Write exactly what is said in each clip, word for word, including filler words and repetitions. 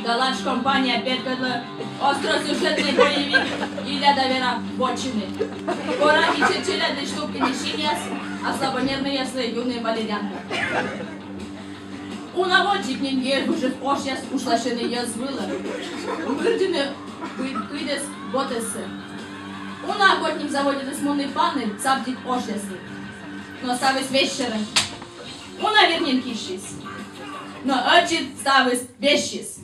Галач компания петкӧдлӧ остросюжетнӧй боевик «Иля да Вера вотчины». Кора ичӧт челядьлысь тупкыны синъяс, а слабонервнӧйяслы юны валерьянка. Уна водзджык нин йӧй выжыв ошъяс ушласьӧны йӧз вылӧ, бырддьыны кыйдӧс-ботӧссӧ. Уна ӧкмыдик заводитіс мунны паныд сабдик ошъяслы. Но ставыс весьсьӧрӧ. Уна вир нин киссис. Но ӧтчыд ставыс весис.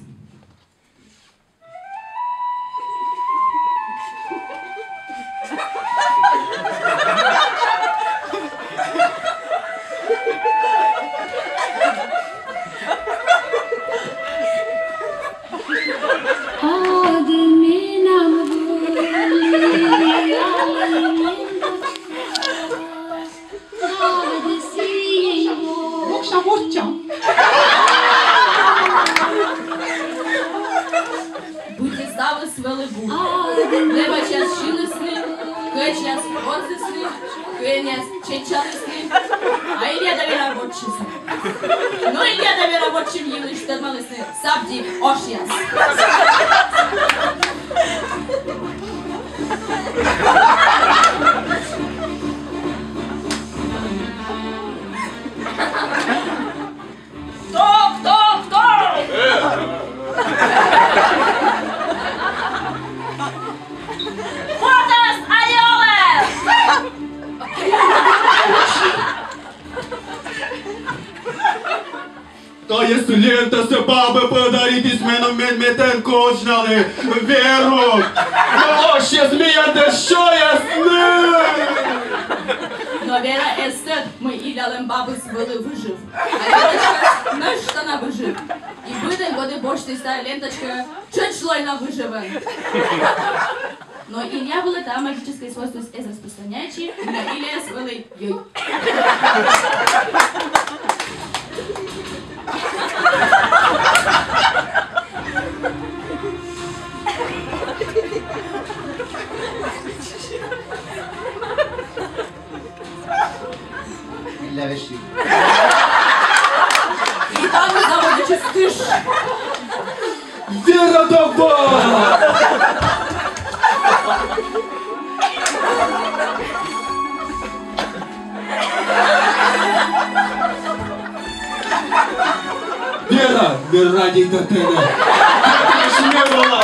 Вокша вотчам. Быттьӧ ставыс вӧлі бур. Лэбачьяс синісны, кӧчьяс горзісны, кӧинъяс чеччалісны, а Иля да Вера вотчисны. Но Иля да Вера вотчим йылысь тӧдмалісны сабдик ошъяс. Ток, ток, ток! Вотӧс али олӧс! Тайӧ лентасӧ бабӧ подаритіс меным, мен метӧн козьналі. Верук! Ошйӧсь миянтӧ сёясны! Но Вера эз тӧд, мый Илялӧн бабыс вӧлі выжыв. А Верочка нӧшта на выжыв. И быдӧн годы босьтіс тайӧ ленточкаӧ тшӧтш лой на выжывӧн. Но Иля вылӧ тайӧ магическӧй свойствоыс эз распространяйтчы, но Иляыс вӧлі йӧй. Иля весиг. И там заводитчис тыш. Вера, давай! Вера, ме радейта тэнӧ. Ме вала,